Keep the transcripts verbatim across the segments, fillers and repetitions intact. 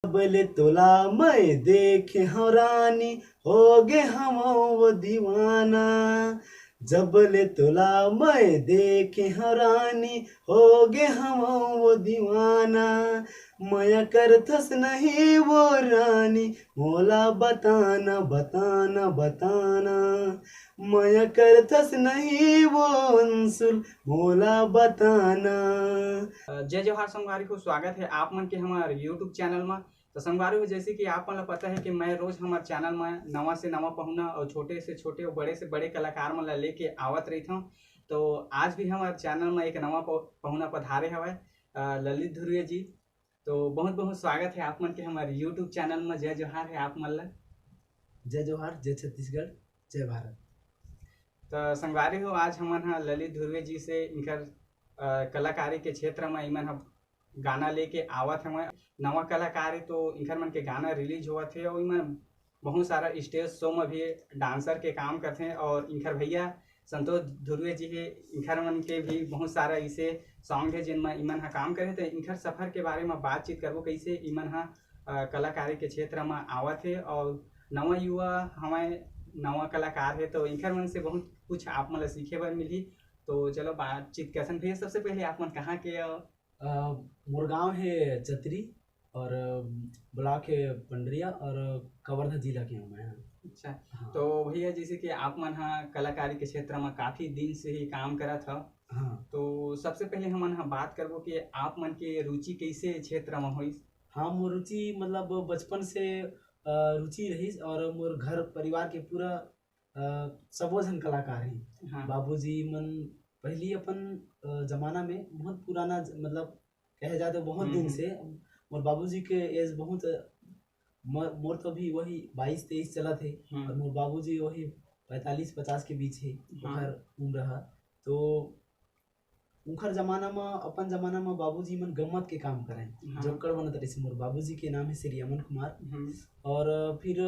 जब ले तोला मैं देखे हव रानी, हो गे हवं वो दीवाना। जब ले तोला मैं देखे हव रानी, हो गे हवं वो दीवाना। मया करथस नहीं वो रानी, मोला बताना, बताना, बताना। मया करथस नहीं वो अंसुल, मोला बताना। अ, जय जोहार संगवारी हो, स्वागत है आप मन के हमार YouTube चैनल में। तो संगवारी हो, जैसे कि आप मन ला पता है कि मैं रोज हमार चैनल में नवा से नवा पहुना और छोटे से छोटे और बड़े से बड़े कलाकार मन ला लेके आवत रहिथौं। तो आज भी हमार चैनल में एक नवा पौ-, पहुना पधारे हवय, अ, ललित धुर्वे जी। तो बहुत बहुत स्वागत है आप मन के हमार YouTube चैनल में। जय जोहार है आप मन ला। जय जोहार, जय छत्तीसगढ़, जय भारत। तो संगवारी हो, आज हमन ह ललित धुर्वे जी से इनकर, अ, कलाकारी के क्षेत्र में इमन ह गाना लेके आवत हवय। नवा कलाकार है तो इनकर मन के गाना रिलीज होवत है और इमन बहुत सारा स्टेज शो में भी डांसर के काम करथे और इनकर भैया संतोष धुर्वे जी है, इनकर मन के भी बहुत सारा इसे सॉन्ग है जिनमें इमन ह काम करे। तो इनकर सफर के बारे में बातचीत करबो, कैसे इमन ह, अ, कलाकारी के क्षेत्र में आवत है और नवा युवा हवय, नवा कलाकार है, तो इनकर मन से बहुत कुछ आप मन ला सीखे बर मिलही। तो चलो बातचीत करथन। भैया, सबसे पहले आप मन कहाँ के, अ, अ, मोर गांव है चतरी और, अ, ब्लॉक है पंडरिया और कवर्धा जिला के हूँ मैं। अच्छा, हाँ। तो भैया, जैसे कि आप मन ह कलाकारी के क्षेत्र में काफी दिन से ही काम करत हव, हाँ। तो सबसे पहले हमन ह बात करबो कि आप मन के रुचि कैसे क्षेत्र में होइस? हाँ, मोर रुचि मतलब बचपन से, अ, रुचि रहिस और मोर घर परिवार के पूरा, अ, सबो झन कलाकार हैं। हाँ। बाबूजी मन पहली अपन, अ, जमाना में बहुत पुराना ज-, मतलब कहे जाए तो बहुत हम्म, दिन हम्म। से मोर बाबूजी के एज बहुत, म-, मोर तो भी वही बाईस तेईस चलत है हम्म। और मोर बाबूजी वही पैंतालीस पचास के बीच है हाँ। ओकर उम्र ह। तो उनकर जमाना म, अपन जमाना म बाबूजी मन गम्मत के काम करें, हाँ। जब कड़ बनत रहिस। मोर बाबूजी के नाम है श्री अमन कुमार। हम्म। और फिर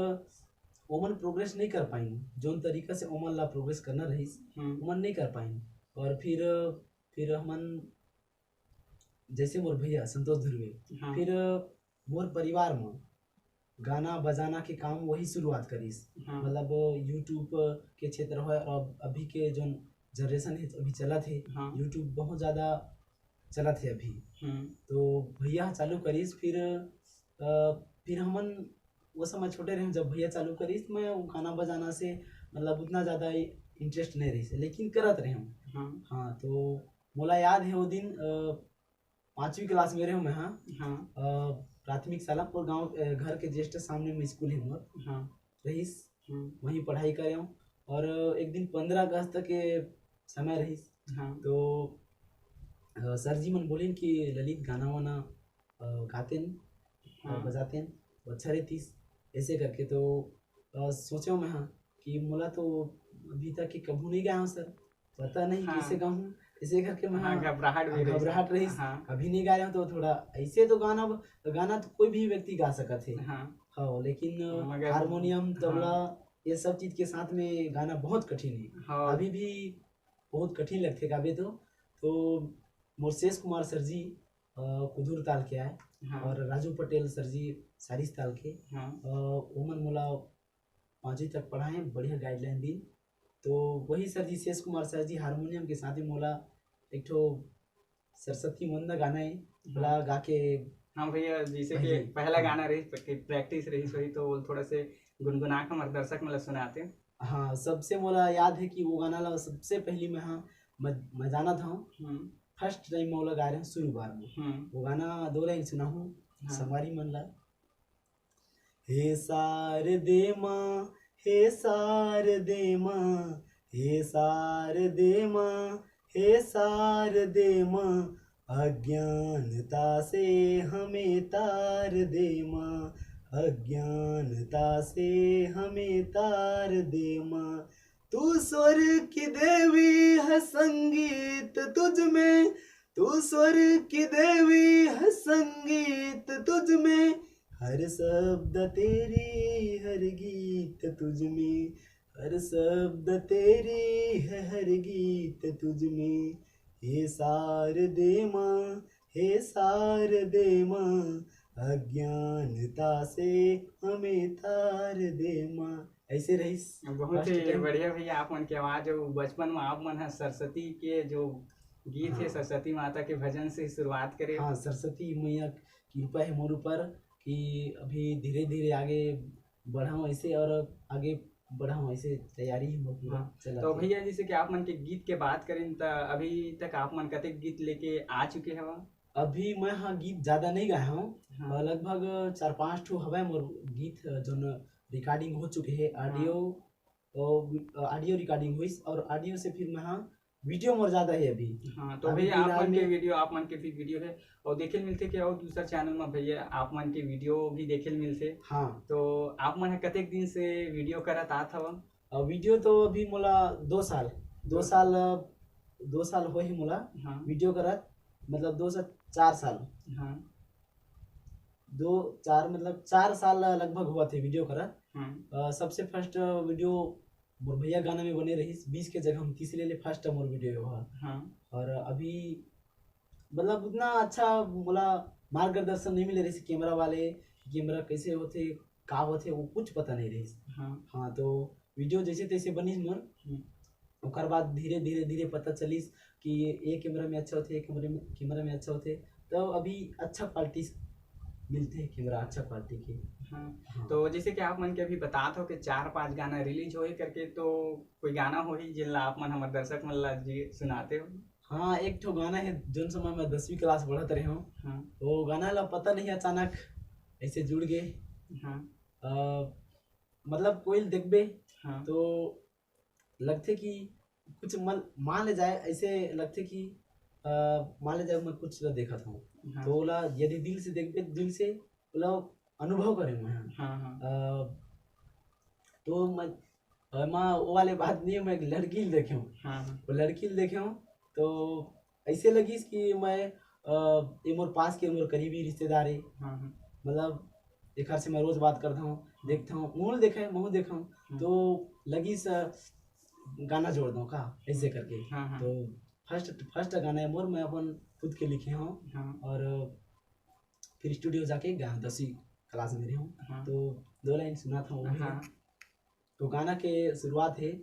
ओमन प्रोग्रेस नहीं कर पाइन, जोन तरीका से ओमन ला प्रोग्रेस करना रहिस, हम्म। ओमन नहीं कर पाइन। और फिर, फिर हमन, जैसे मोर भैया संतोष धुर्वे, हाँ। फिर मोर परिवार म गाना बजाना के काम वही शुरुआत करिस। हाँ। मतलब YouTube के क्षेत्र होय और अब, अभी के जोन जनरेशन है, अभी चलत है, हाँ। YouTube बहुत ज्यादा चलत है अभी। हम्म। तो भैया ह चालू करिस, फिर, अ, फिर हमन वो समय छोटे रहे, जब भैया चालू करिस, मैं वो गाना बजाना से मतलब उतना ज्यादा इंटरेस्ट नहीं रहिस, लेकिन करत रहे हम। हाँ। हाँ, तो मोला याद है वो दिन, अ, पांचवी क्लास में रहे मैं, हाँ। हाँ। अ, प्राथमिक शाला मोर गांव, अ, घर के जस्ट सामने में स्कूल है मोर। हाँ। रहिस, हम्म। वहीं पढ़ाई करे हूँ। और एक दिन पंद्रह अगस्त के समय रहिस, हाँ। तो, अ, सर जी मन बोलिन कि ललित गाना वाना, अ, गातेन और हाँ। बजातेन, तो अच्छा रहतिस। ऐसे करके तो, अ, सोचे हूँ मैं, हाँ, कि मोला तो अभी तक के कभू नहीं गाया हूँ सर, पता नहीं हाँ। कैसे गाऊँ, ऐसे करके मैं, हाँ, हाँ, घबराहट भी हाँ, रहिस। घबराहट रहिस। हाँ। अभी नहीं गा रहे हूँ तो थोड़ा ऐसे तो गाना, गाना तो कोई भी व्यक्ति गा सकत है। हाँ। हाँ, लेकिन मगर हारमोनियम, हाँ। तबला, ये सब चीज के साथ में गाना बहुत कठिन है। हाँ। अभी भी बहुत कठिन लगथे गाबे तो। तो मोर शेष कुमार सर जी, अ, कुदूर ताल के आए हाँ। और राजू पटेल सर जी सारिस ताल के, हाँ। अ, ओमन मोला पांचवी तक पढ़ाए, बढ़िया गाइडलाइन दिन। तो वही सर जी, शेष कुमार सर जी हारमोनियम के साथ ही मोला एक ठो सरस्वती वंदना गाना है, हाँ। ओला गा के हाँ भैया, जैसे कि पहले। पहला हाँ। गाना रही, कि प्रैक्टिस रही, सही तो थोड़ा से गुनगुना के हमारे दर्शक मन ला सुनाते। हाँ, सबसे मोला याद है कि वो गाना ला सबसे पहली मैं, हाँ, मैं, मैं जानत हूँ। हम्म। फर्स्ट टाइम मैं ओला गाए रहे हूँ शुरू बार में। हम्म। वो गाना दो लाइन सुनाहूँ हाँ। संगवारी मन ला। हे शारदे माँ, हे शारदे माँ, हे शारदे माँ, हे शारदे माँ, अज्ञानता से हमें तार दे माँ, अज्ञानता से हमें तार दे माँ। तू स्वर की देवी है, संगीत तुझ में, तू स्वर की देवी है, संगीत तुझ में, हर शब्द तेरी, हर गीत तुझ में, हर शब्द तेरी है, हर गीत तुझ में। हे शारदे माँ, हे शारदे माँ, अज्ञानता से हमें तार दे माँ, ऐसे रहिस। बहुत first ही time। बढ़िया भैया, आप मन के आवाज अउ बचपन में आप मन ह सरस्वती के जो गीत हे, हाँ। सरस्वती माता के भजन से शुरुआत करे। हाँ, सरस्वती मैया कृपा हे मोर ऊपर कि अभी धीरे धीरे आगे बढ़ाऊँ ऐसे और आगे बढ़ाऊँ ऐसे तैयारी हे मोर पूरा हाँ। चलत तो हे। भैया, जैसे कि आप मन के गीत के बात करें, त अभी तक आप मन कतेक गीत लेके आ चुके हवा? अभी मैं, हाँ, गीत ज्यादा नहीं गाया हूँ। हाँ। अ, लगभग चार पांच ठो हवय मोर गीत, अ, जोन recording हो चुके हे, हाँ। Audio, अ, audio recording होइस और audio से फिर मैं, हाँ, video मोर ज्यादा हे अभी। हाँ, तो अभी भैया, आप फिलहाल मन के में video, आप मन के भी video हे और देखे ल मिलथे कि और दूसरा channel में भैया आप मन के video भी देखे ल मिलथे। हाँ। तो आप मन ह कतेक दिन से video करत आत हव? अ, video तो अभी मोला दो साल, दो दो साल, अ, दो साल होही मोला हाँ। Video करत, मतलब दो से चार साल। हाँ। दो, चार, मतलब चार साल लगभग होवत हे video करत। हाँ। अ, सबसे first video मोर भैया गाना में बने रहिस, बीस के जगह हम तीस ले ले, first मोर video हे ओहा। हाँ। और अभी मतलब उतना अच्छा मोला मार्गदर्शन नहीं मिले रहिस camera वाले, camera कैसे होथे, का होथे, वो कुछ पता नहीं रहिस। हाँ। हाँ, तो video जैसे तैसे बनिस मोर। हम्म। ओकर बाद धीरे, धीरे, धीरे पता चलिस कि ये, ये camera में अच्छा होथे, ये camera में, camera में अच्छा होथे। तो अभी अच्छा quality मिलथे camera, अच्छा quality के। हाँ। हाँ। तो जैसे कि आप मन के अभी बतात हो कि चार पांच गाना release होही करके, तो कोई गाना होही जेन ला आप मन हमर दर्शक मन ला जी सुनाते हो? हाँ, एक ठो गाना हे, जोन समय मैं दसवीं class पढ़त रहे हूँ। हाँ। वो गाना ला पता नहीं अचानक ऐसे जुड़ गए। हाँ। अ, मतलब कोई ल देखबे हाँ। तो लगथे कि कुछ मन, मान ले जाए, ऐसे लगथे कि, अ, मान ले जाए मैं कुछ ला देखत हूँ। हाँ। तो ओला यदि दिल से देखबे, दिल से ओला अनुभव करे मैं। हाँ, हाँ। अ, तो मैं, अ, मैं वो वाले बात नहीं है, मैं एक लड़की ल देखे हूँ। हाँ, हाँ। वो लड़की ल देखे हूँ, तो ऐसे लगिस कि मैं, अ, ये मोर पास के मोर करीबी रिश्तेदार हे। हाँ, हाँ। मतलब एकर से मैं रोज बात करता हूँ, देखता हूँ, महूँ ल देखे, महूँ देखा हूँ। हम्म। तो लगिस, अ, गाना जोड़ दो का, ऐसे करके। हाँ, हाँ। तो first, first गाना हे मोर, मैं अपन खुद के लिखे हूँ। हाँ। और फिर studio जाके गा, दसवीं class में रहे हूँ। हाँ। तो दो line सुनात हूँ वो भी। हाँ। तो गाना के शुरुआत हे,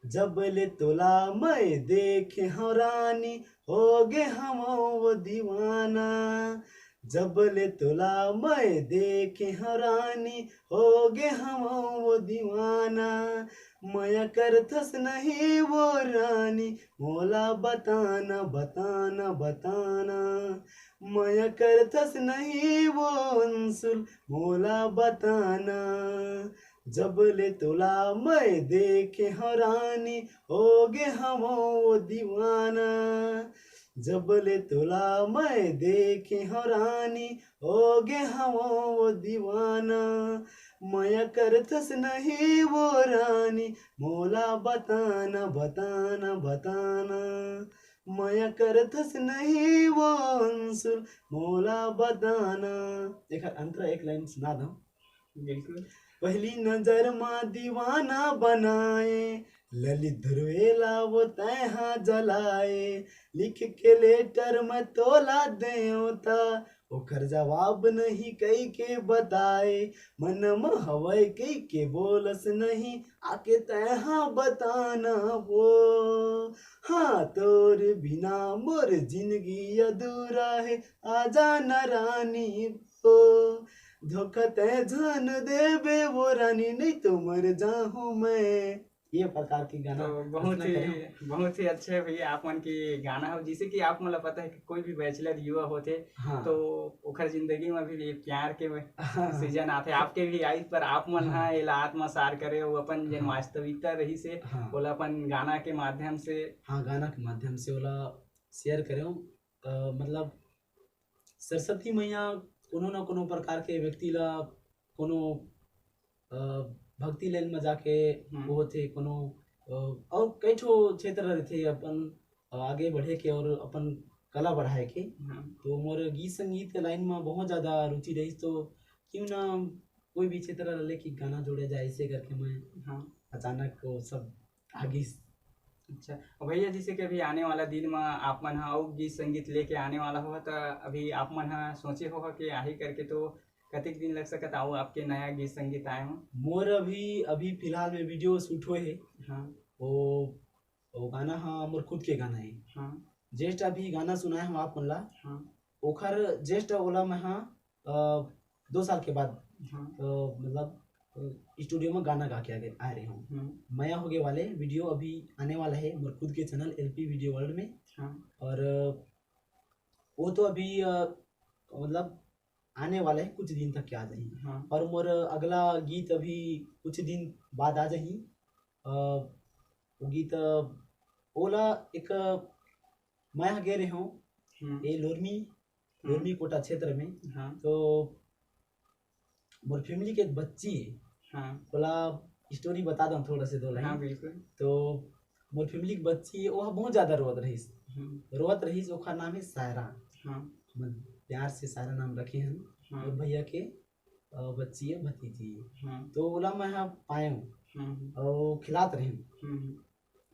जब ले तोला मैं देखे हूँ रानी, हो गे हूँ वो दीवाना। जब ले तोला मैं देखे हूँ रानी, हो गे हूँ वो दीवाना। मया करथस नहीं वो रानी, मोला बताना, बताना, बताना। मया करथस नहीं वो अंशुल, मोला बताना। जब ले तोला मैं देखे हूँ रानी, हो गे हूँ वो दीवाना। जब ले तोला मैं देखे हूँ रानी, हो गे हूँ वो दीवाना। मया करथस नहीं वो रानी, मोला बताना, बताना, बताना। मया करथस नहीं वो अंशुल, मोला बताना। एकर अंतरा एक line सुना दो। बिल्कुल। पहली नजर मा दीवाना बनाए, ललित ध्रुवेला वो तैहा जलाए। लिख के letter मैं तोला देवता, ओकर जवाब नहीं कई के बताए। मन म हवय कई के बोलस नहीं, आके तैहा बताना वो। हाँ, तोर बिना मोर जिंदगी अधूरा हे, आजा ना रानी वो। धोखा तै झन देबे वो रानी, नहीं तो मर जाहूँ मैं। ये प्रकार के गाना तो बहुत रचना ही, करे हूँ। बहुत ही अच्छे भैया आप मन के गाना हो, जैसे कि आप मन ला पता है कि कोई भी bachelor युवा होथे, हाँ। तो ओकर जिंदगी में भी एक प्यार के हाँ। Season आथे, आपके भी आइस, पर आप मन हाँ। हाँ एला आत्मसार करे हो, अपन जेन हाँ। वास्तविकता रहिस हे, हाँ। ओला अपन गाना के माध्यम से हाँ, गाना के माध्यम से ओला share करे हो। अ, मतलब सरस्वती मैया कोनो न कोनो प्रकार के व्यक्ति ला कोनो, अ, भक्ति line में जाके हम्म। वो होथे, कोनो, अ, और कई ठो क्षेत्र रहथे अपन, अ, आगे बढ़े के और अपन कला बढ़ाए के। हाँ। तो मोर गीत संगीत के line में बहुत ज्यादा रुचि रहिस, तो क्यों ना कोई भी क्षेत्र ला लेके गाना जोड़े जाए, ऐसे करके मैं हाँ। अचानक वो सब आ गइस। अच्छा, और भैया, जैसे कि अभी आने वाला दिन में आप मन ह अउ गीत संगीत लेके आने वाला हो, तो अभी आप मन ह सोचे हो कि आही करके, तो कतेक दिन लग सकत आऊ आपके नया गीत संगीत आए हो? मोर अभी, अभी फिलहाल में वीडियो शूट होए हे। हाँ। वो, वो गाना ह मोर खुद के गाना है। हाँ। जस्ट अभी गाना सुनाए हूँ आप मन ला। हाँ। ओखर जस्ट ओला मैं हा, अ, दो साल के बाद, हाँ। अ, मतलब, अ, स्टूडियो में गाना गा के आगे आए रहे हूँ। हम्म। मया होगे वाले वीडियो अभी आने वाला है मोर खुद के चैनल एलपी वीडियो वर्ल्ड में। हाँ। और, अ, वो तो अभी, अ, मतलब आने वाला है, कुछ दिन तक के आ जाही। हाँ। और मोर अगला गीत अभी कुछ दिन बाद आ जाही। अ, वो गीत, अ, ओला एक, अ, मैं ह गे रहे हूँ हम्म। ए लोरमी, हम्म। लोरमी कोटा क्षेत्र में। हाँ। तो मोर फैमिली के एक बच्ची है, हाँ। ओला स्टोरी बता दो थोड़ा से दो लाइन। हाँ, बिल्कुल। तो मोर फैमिली के बच्ची है, वो बहुत ज्यादा रोवत रहीस। हम्म। रोवत रहीस, ओखर नाम है सायरा। हाँ। मन प्यार से सायरा नाम रखे हैं। हाँ। और भैया के, अ, बच्ची है, भतीजी है। हाँ। तो ओला मैं हा पाए हूँ। हम्म। और खिलात रहे हूँ। हम्म।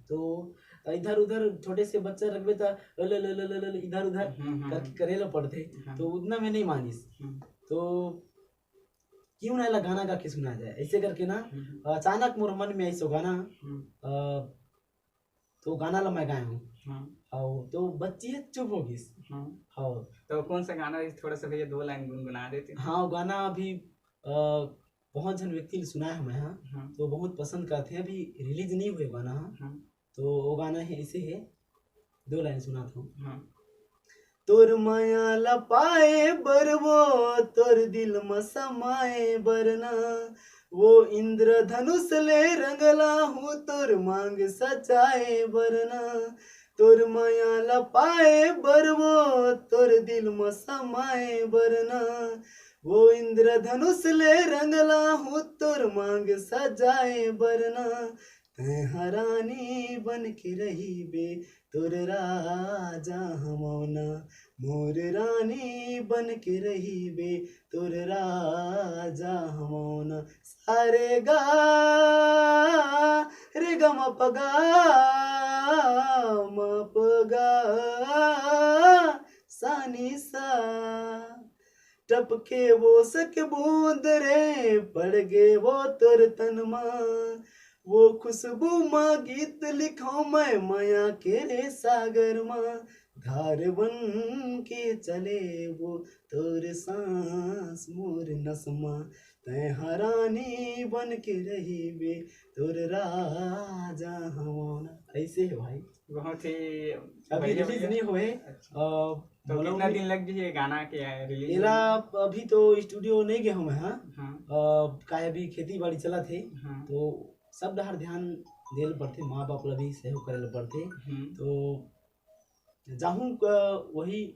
तो इधर उधर छोटे से बच्चा रखबे त ल, ल, ल, ल, ल, ल, इधर उधर हम्म, हम्म, करके हम्म। करे ला पड़थे। हाँ। तो उतना में नहीं मानिस। हम्म। तो क्यों ना एला गाना गा के सुना जाए, ऐसे करके ना हम्म। अचानक मोर मन में आइस वो गाना। हम्म। अ, तो गाना ला मैं गाए हूँ। हाँ। और तो बच्ची है चुप हो गई। हाँ। हाँ। तो कौन सा गाना है, थोड़ा सा भैया दो लाइन गुनगुना देते हैं। हाँ, वो गाना अभी, अ, बहुत जन व्यक्ति ने सुना है मैं, हाँ। हाँ। तो बहुत पसंद करते हैं, अभी रिलीज नहीं हुए गाना, हाँ। हाँ। तो वो गाना है, ऐसे है, दो लाइन सुनाता हूँ। हाँ। तोर माया ला पाए बर वो, तोर दिल म समाए बर ना, वो इंद्रधनुष ले रंग ला हूँ, तोर मांग सजाए बर ना। तोर माया ला पाए बर वो, तोर दिल म समाए बर ना, वो इंद्रधनुष ले रंग ला हूँ, तोर मांग सजाए बर ना। तैं ह रानी बन के रहिबे, तोर राजा हवंव ना, मोर रानी बन के रहिबे, तोर राजा हवंव ना। सा रे गा, रे ग म प गा, म प गा, सा नी सा। टपके वो सक बूंद रे, पड़ गे वो तोर तन मा। वो खुशबू मा गीत लिखंव मैं, मया के रे सागर मा। धार बन के चले वो तोर सांस मोर नस मा। तैं ह रानी बन के रहिबे, तोर राजा हवंव ना। ऐसे है भाई। बहुत ही अभी बढ़िया, रिलीज बढ़िया। नहीं हुए। अच्छा। अ, तो बोला कितना भी दिन लग गई ये गाना के रिलीज एला होने? अभी तो स्टूडियो नहीं गए हूँ मैं, हाँ। हाँ। अ, काहे अभी खेती बाड़ी चलत हे, हाँ। तो सब डहर ध्यान देल पड़थे, माँ बाप ला भी सहयोग करे ला पड़थे। हम्म। तो जाहूँ क-, वही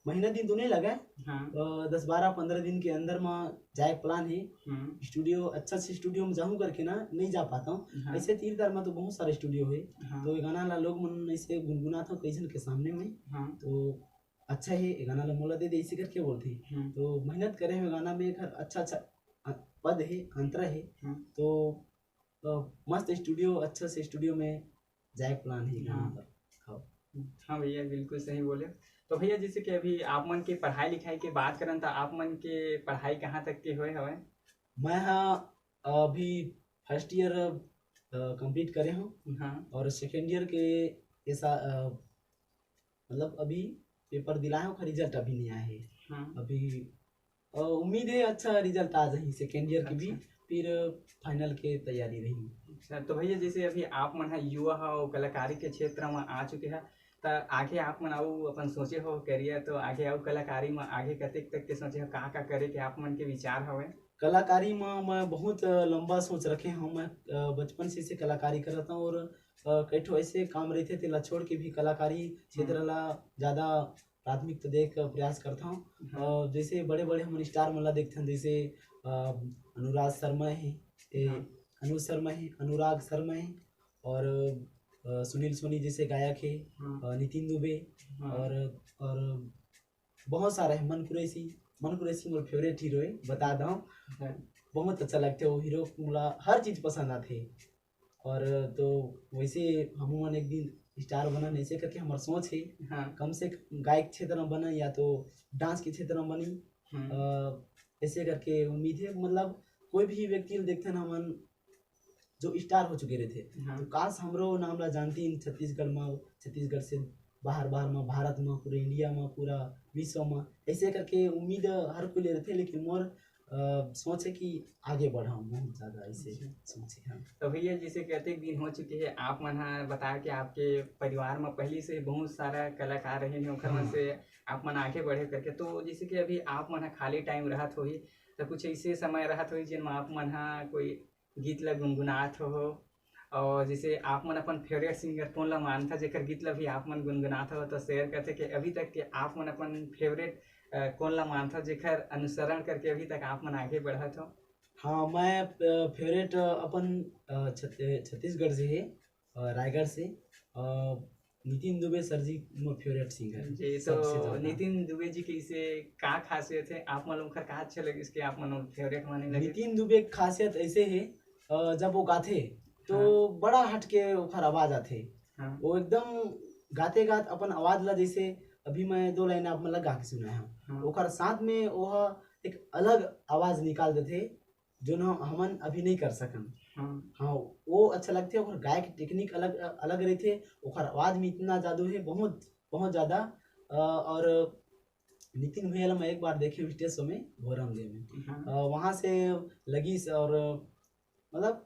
महीना दिन तो नहीं लगे, हाँ। अ, दस बारह पंद्रह दिन के अंदर में जाए प्लान है। हम्म। स्टूडियो, अच्छा से स्टूडियो में जाहूँ करके ना, नहीं जा पाता हूँ। हाँ। ऐसे तीर तार में तो बहुत सारे स्टूडियो है, हाँ। तो ये गाना ला लोग मन ऐसे गुनगुनात हो कई जन के सामने में, हाँ। तो अच्छा है, ये गाना ला मोला दे दे, ऐसे करके बोलते हैं। हम्म। तो मेहनत करे हुए गाना में एक अच्छा अच्छा, अ, पद है, अंतरा है। हम्म। तो, अ, मस्त स्टूडियो, अच्छा से स्टूडियो में जाए प्लान है गाना हाँ। पर। हाँ। हाँ भैया, बिल्कुल सही बोले। तो भैया, जैसे कि अभी आप मन के पढ़ाई लिखाई के बात करन, तो आप मन के पढ़ाई कहाँ तक के हुए हवे? मैं हाँ अभी फर्स्ट ईयर, अ, कंप्लीट करे हूँ हाँ। और सेकेंड ईयर के ऐसा, अ, मतलब अभी पेपर दिलाए हूँ, रिजल्ट अभी नहीं आया है। हाँ। अभी, अ, उम्मीद है अच्छा रिजल्ट आ जाही सेकेंड ईयर के भी, अच्छा। फिर फाइनल के तैयारी रही। अच्छा, तो भैया, जैसे अभी आप मन ह युवा हो, कलाकारी के क्षेत्र में आ चुके हैं, त आगे आप मन अउ अपन सोचे हो करियर, तो आगे अउ कलाकारी में आगे कतेक तक के सोचे हो, का का करे के आप मन के विचार हवे? कलाकारी में मैं बहुत लंबा सोच रखे हूँ। मैं, अ, बचपन से, से कलाकारी करता हूँ और, अ, कई ठो ऐसे काम रहते तेला छोड़ के भी कलाकारी क्षेत्र हम्म। ला ज्यादा प्राथमिकता दे के प्रयास करता हूँ। हाँ। अ, जैसे बड़े-बड़े हमन स्टार मन ला देखथन, जैसे, अ, अनुराग शर्मा है, ए, हाँ। अनुज शर्मा है, अनुराग शर्मा है और, अ, सुनील सोनी जैसे गायक है, हाँ। अ, नितिन दुबे हाँ। और, और बहुत सारा है, मन कुरैशी, मन कुरैशी मोर फेवरेट हीरो है, बता दऊँ। हाँ। बहुत अच्छा लगथे वो हीरो, मोला हर चीज पसंद आथे। और तो वैसे हमू मन एक दिन स्टार बनन, ऐसे करके हमर सोच हे। हाँ। कम से कम गायक क्षेत्र में बनन या तो डांस के क्षेत्र में बनी। हम्म। अ, ऐसे करके उम्मीद है, मतलब कोई भी व्यक्ति ल देखथन हमन जो स्टार हो चुके रहिथे, हाँ। तो काश हमरो नाम ला जानतीन छत्तीसगढ़ में, छत्तीसगढ़ से बाहर, बाहर में, भारत में, पूरे इंडिया में, पूरा विश्व में, ऐसे करके उम्मीद हर कोई ले रहिथे। लेकिन मोर अ, सोच है कि आगे बढ़ाऊँ बहुत ज्यादा, ऐसे अच्छा। सोच है, हाँ। तो भैया, जैसे कि अतेक दिन हो चुके हैं, आप मन ह बताया कि आपके परिवार में पहले से बहुत सारा कलाकार रहे हैं, ओकर मन हाँ। से आप मन आगे बढ़े करके। तो जैसे कि अभी आप मन ह खाली टाइम रहत होही, तो कुछ ऐसे समय रहत होही जिन में आप मन ह कोई गीत ला गुनगुनात हो, और जैसे आप मन अपन फेवरेट सिंगर कौन ला मानथा, जेकर गीत ला भी आप मन गुनगुनात हो, तो शेयर करथे कि अभी तक के आप मन अपन फेवरेट, अ, कौन ला मानथा, जेकर अनुसरण करके अभी तक आप मन आगे बढ़त हो? हाँ, मैं, अ, फेवरेट, अ, अपन, अ, छत-, छत्तीसगढ़ से है, अ, रायगढ़ से, अ, नितिन दुबे सर जी मोर फेवरेट सिंगर है, जी, तो सबसे ज्यादा। नितिन दुबे जी के इसे का खासियत है, आप मन ला ओकर का अच्छा लगिस कि आप मन फेवरेट माने लगे? नितिन दुबे के खासियत ऐसे है, अ, जब वो गाथे, तो हाँ। बड़ा हट के ओकर आवाज आथे। हाँ। वो एकदम गाते गात अपन आवाज ला, जैसे अभी मैं दो लाइन आप मन ला गा के सुनाया हूँ, हाँ। ओकर साथ में वो एक अलग आवाज निकाल देथे, जो न हमन अभी नहीं कर सकन। हाँ। हाँ, वो अच्छा लगथे, ओकर गाय के टेक्निक अलग, अलग रहिथे, ओकर आवाज में इतना जादू है, बहुत, बहुत ज्यादा। अ, और नितिन भैया ला मैं एक बार देखे हूँ स्टेज शो में, भोरम दे में। हाँ। अ, वहाँ से लगिस और मतलब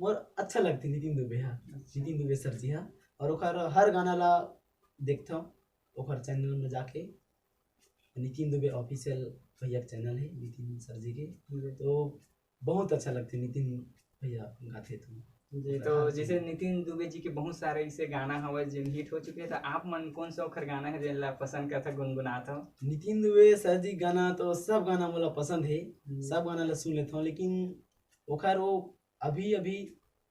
मोर अच्छा लगथे नितिन दुबे हा, अच्छा। नितिन दुबे सर जी हा, और ओकर हर गाना ला देखथव, ओकर चैनल में जाके, नितिन दुबे ऑफिशियल भैया के चैनल है नितिन सर जी के, जी। तो बहुत अच्छा लगथे नितिन भैया गाथे तो। जी, तो जैसे नितिन दुबे जी के बहुत सारे ऐसे गाना हवय जेन हिट हो चुके हैं, तो आप मन कौन सा ओखर गाना है जेन ला पसंद करथा, गुनगुनात हो? नितिन दुबे सर जी गाना तो सब गाना मोला पसंद है, हम्म। सब गाना ला सुन लेथव, लेकिन ओखर वो अभी अभी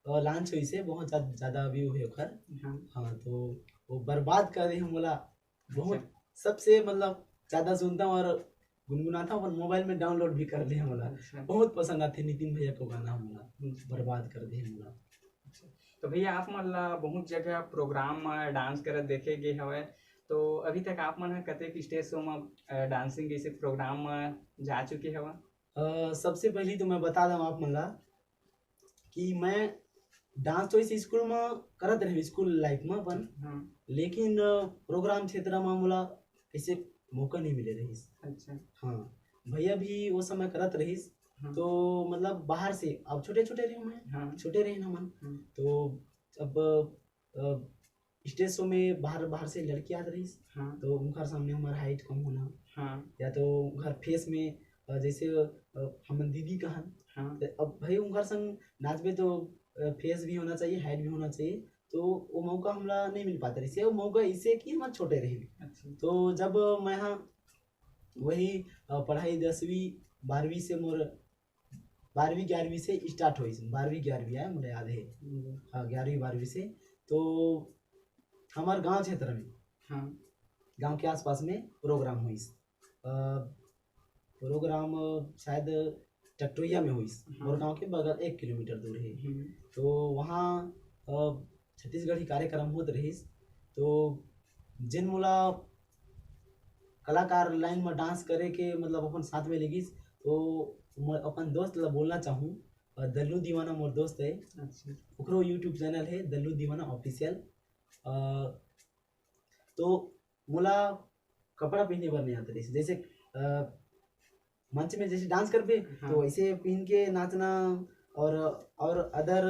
लॉन्च होइस है, बहुत ज्या-, ज्यादा अभी वो है ओखर। हाँ। हाँ, तो वो बर्बाद कर दे मोला, बहुत अच्छा। सबसे मतलब ज्यादा सुनता हूँ और गुनगुनाता हूँ, अपन मोबाइल में डाउनलोड भी कर लिया मोला। अच्छा। बहुत पसंद आते नितिन भैया को गाना मोला, हम्म। बर्बाद कर दे मोला। अच्छा। तो भैया, आप मन ला बहुत जगह प्रोग्राम में डांस करत देखे गे हवय, तो अभी तक आप मन ह कतेक स्टेज शो में, अ, डांसिंग जैसे प्रोग्राम में जा चुके हवय? अ, सबसे पहली तो मैं बता दूं आप मन ला कि मैं डांस तो इस स्कूल में करत रहे, स्कूल लाइफ में अपन, हाँ। लेकिन, अ, प्रोग्राम क्षेत्र में मोला ऐसे मौका नहीं मिले रहिस। अच्छा। हाँ, भैया भी वो समय करत रहिस, हाँ। तो मतलब बाहर से, अब छोटे-छोटे रहे मैं, हाँ। छोटे रहे ना मन, हाँ। तो अब, अ, स्टेज शो में बाहर, बाहर से लड़की आत रहिस, हाँ। तो उनकर सामने हमार हाइट कम होना, हाँ। या तो उनकर फेस में, अ, जैसे, अ, हमन दीदी कहन, हाँ। तो अब भाई उनकर संग नाचबे तो, अ, फेस भी होना चाहिए, हाइट भी होना चाहिए, तो वो मौका हमला नहीं मिल पाता रहिस। वो मौका इसे कि हम छोटे रहे। अच्छा। तो जब मैं हाँ वही, अ, पढ़ाई दसवीं बारहवीं से मोर, बारहवीं ग्यारहवीं से स्टार्ट होइस, बारहवीं ग्यारहवीं आय मोला याद है। हम्म। हाँ, ग्यारहवीं बारहवीं से। तो हमार गांव क्षेत्र में, हाँ। गांव के आसपास में प्रोग्राम होइस। अ, प्रोग्राम शायद टकटोइया में होइस, हाँ। मोर गांव के बगल एक किलोमीटर दूर है। हम्म। तो वहाँ, अ, छत्तीसगढ़ी कार्यक्रम होत रहिस, तो जेन मोला कलाकार लाइन में डांस करे के मतलब अपन साथ में लेगिस, तो मैं अपन दोस्त ला बोलना चाहूँ, अ, दल्लू दीवाना मोर दोस्त है, अच्छा। ओकरो YouTube चैनल है दल्लू दीवाना ऑफिशियल। अ, तो मोला कपड़ा पहने बर नहीं आता रहिस, जैसे, अ, मंच में जैसे डांस करबे, हाँ। तो वैसे पहन के नाचना, और, और अदर,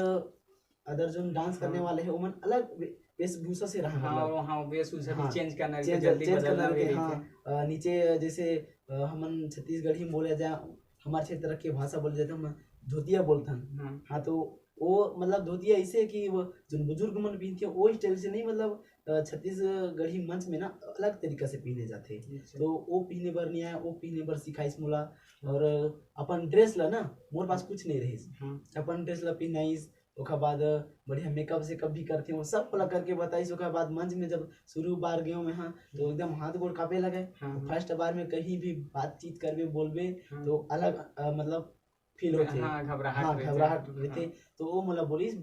अदर जो डांस करने हाँ। वाले हैं, ओमन अलग वे-, वेशभूषा से रहा, हाँ, मतलब। वो, हाँ, वेशभूषा भी हाँ, चेंज करना रहता, चेंज, जल्दी चेंज बदलना करना भी रहता, रहता। हाँ। अ, नीचे जैसे, अ, हमन छत्तीसगढ़ी में बोले जाए, हमारे क्षेत्र के भाषा बोले जाए तो हम धोतिया बोलथन। हाँ। हाँ, तो वो मतलब धोतिया ऐसे है कि वो जो बुजुर्ग मन पहनते हैं, वो स्टाइल से नहीं, मतलब, अ, छत्तीसगढ़ी मंच में ना अलग तरीका से पहने जाते हैं। अच्छा। तो वो पहने बर नहीं आया, वो पहने बर सिखाइस मोला, हाँ। और अपन ड्रेस ला ना, मोर पास कुछ नहीं रहिस। हाँ। अपन ड्रेस ला पहनाइस, ओकर बाद बढ़िया मेकअप सेकअप भी करथे, वो सब मोला करके बताइस। ओकर बाद मंच में जब शुरू बार गयो मैं, हाँ, तो हम्म। एकदम हाथ गोड़ कांपे लगे। हाँ, तो हाँ। फर्स्ट बार में कहीं भी बातचीत करबे, बोलबे, हाँ। तो अलग, अ, मतलब फील होथे। हाँ, घबराहट हाँ, रहथे। घबराहट हाँ। रहथे। तो वो मोला बोलिस,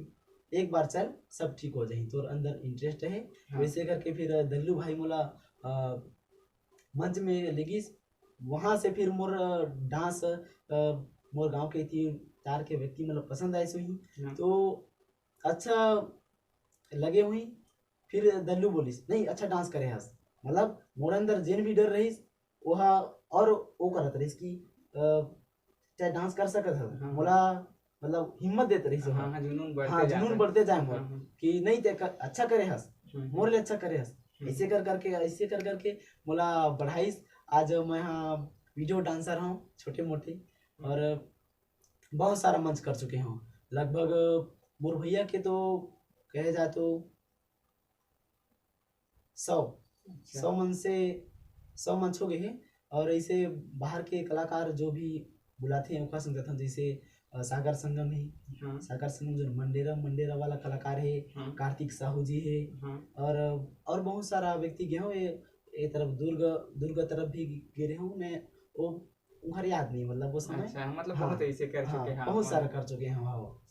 एक बार चल, सब ठीक हो जाही, तोर अंदर interest हे। हाँ। वैसे करके फिर दल्लू भाई मोला, अ, मंच में लेगिस। वहाँ से फिर मोर, अ, dance, अ, मोर गांव के तीन चार के व्यक्ति मतलब पसंद आइस होही। हाँ। तो अच्छा लगे होही। फिर दल्लू बोलिस, "नहीं, अच्छा dance करे हस।" मतलब मोर अंदर जेन भी डर रहिस, ओहा और वो करत रहिस कि, अ, चाहे dance कर सकत हस। हाँ। मोला मतलब हिम्मत देत रहिस ओहा। हाँ, हाँ, जुनून बढ़ते हाँ, जात जुनून है। बढ़ते जाए मोर हाँ, हाँ। कि नहीं, ते कर, अच्छा करे हस, हम्म, मोर ले अच्छा करे हस। हम्म। ऐसे कर करके, ऐसे कर करके मोला बढ़ाइस। आज मैं हाँ video dancer हूँ छोटे मोटे, हम्म। और बहुत सारा मंच कर चुके हूँ। लगभग मोर भैया के तो कहे जाए तो सौ, अच्छा। सौ मन से, सौ मंच हो गए हैं। और ऐसे बाहर के कलाकार जो भी बुलाते हैं, ओकर संग जाथन, जैसे, अ, सागर संगम है, हाँ। सागर संगम जो मंडेरा, मंडेरा वाला कलाकार है, हाँ। कार्तिक साहू जी है, हाँ। और, और बहुत सारा व्यक्ति गए हो, ये, ये तरफ दुर्ग, दुर्ग तरफ भी गे रहे हो, मैं वो, उनकर याद नहीं, मतलब वो समय। अच्छा, मतलब हाँ, बहुत ऐसे कर हाँ, चुके हैं आप बहुत मन। सारा कर चुके हैं, हाँ।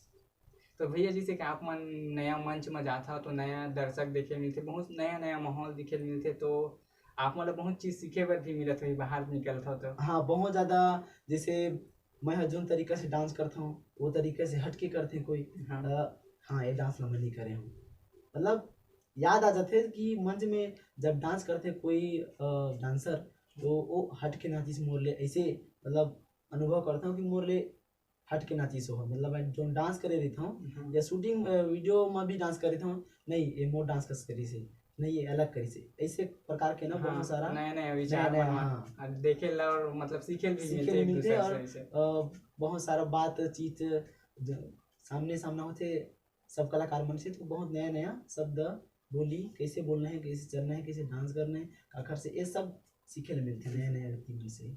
तो भैया, जैसे कि आप मन नया मंच में जात हो, तो नया दर्शक देखे मिलथे, बहुत नया-नया माहौल दिखे मिलथे, तो आप मन ला बहुत चीज सीखे बर भी मिलत होही, बाहर निकलत हो तो। हाँ, बहुत ज्यादा, जैसे मैं ह जोन तरीका से dance करत हूँ, वो तरीका से हट के करथे कोई, हाँ। अ, हाँ, ये dance ला मैं नहीं करे हूँ। मतलब, याद आ जाथे कि मंच में जब dance करथे कोई, अ, dancer, तो वो हट के नाचिस मोर ले, ऐसे, मतलब, अनुभव करता हूँ कि मोर ले हट के नाचिस हो, मतलब, मैं जो dance करे रहित हूँ, हाँ। या shooting, अ, video में भी dance करे रहित हूँ, नहीं, ये मोर dance कस करिस हे, नहीं, ये अलग करिस हे, ऐसे प्रकार के ना हाँ, बहुत सारा नया-नया विचार नया-नया, मन हाँ। अउ देखे ला और मतलब सीखे ल भी सीखे मिलथे ल एक मिलथे दूसर और, से ऐसे। अ, बहुत सारा बातचीत ज-, सामने-सामना होथे, सब कलाकार मन से, तो बहुत नया-नया शब्द, बोली, कैसे बोलना है, कैसे चलना है, कैसे dance करना है, काखर से, ये सब सीखे ल मिलथे नया-नया व्यक्ति मन से।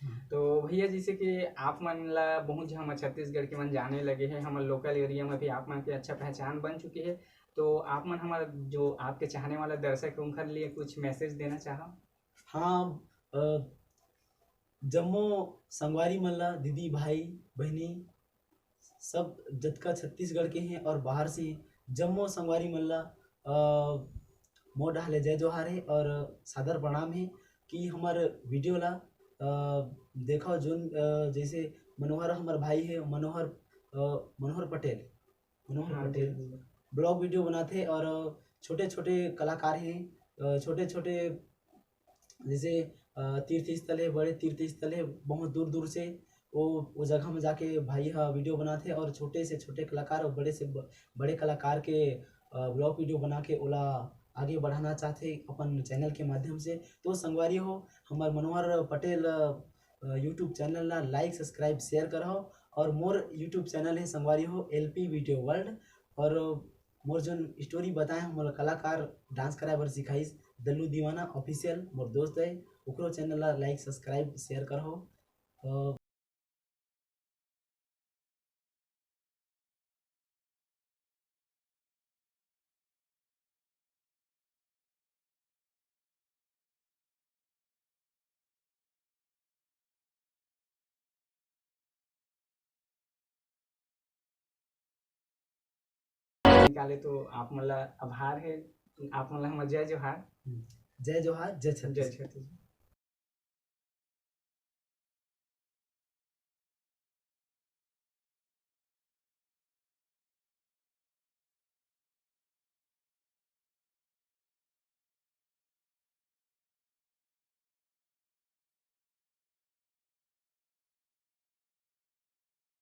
हाँ। तो भैया, जैसे कि आप मन ला बहुत झन हमर छत्तीसगढ़ के मन जाने लगे हे, हमर local area में भी आप मन के अच्छा पहचान बन चुके हे, तो आप मन हमर जो आपके चाहने वाला दर्शक हे, उनकर लिए कुछ message देना चाहो? हाँ, अ, जम्मो संगवारी मन ला, दीदी, भाई, बहिनी, सब जतका छत्तीसगढ़ के हैं और बाहर से हैं, जम्मो संगवारी मन ला, अ, मोर डहार ले जय जोहार हे और सादर प्रणाम हे कि हमर video ला, अ, देखो जोन, अ, जैसे मनोहर हमर भाई हे, मनोहर, अ, मनोहर पटेल, मनोहर हाँ, पटेल जी, जी। Vlog video बनाथे और छोटे-छोटे कलाकार हैं, अ, छोटे-छोटे जैसे, अ, तीर्थ स्थल हे, बड़े तीर्थ स्थल हे, बहुत दूर-दूर से वो, वो जगह में जाके भाई ह video बनाथे और छोटे से छोटे कलाकार और बड़े से ब-, बड़े कलाकार के, अ, vlog video बना के ओला आगे बढ़ाना चाहथे अपन channel के माध्यम से। तो संगवारी हो, हमर मनोहर पटेल, अ, YouTube channel ला like, subscribe, share करहो और मोर YouTube channel हे संगवारी हो, LP Video World। और मोर जोन story बताए हूँ, मोला कलाकार dance कराए बर सिखाइस दल्लू दीवाना official, मोर दोस्त है, ओकरो channel ला like, subscribe, share करहो। अ, निकाले तो आप मन ला आभार है, आप मन ला हमर जय जोहार। हम्म। जय जोहार, जय जय छत्तीसगढ़। छत्तीसगढ़।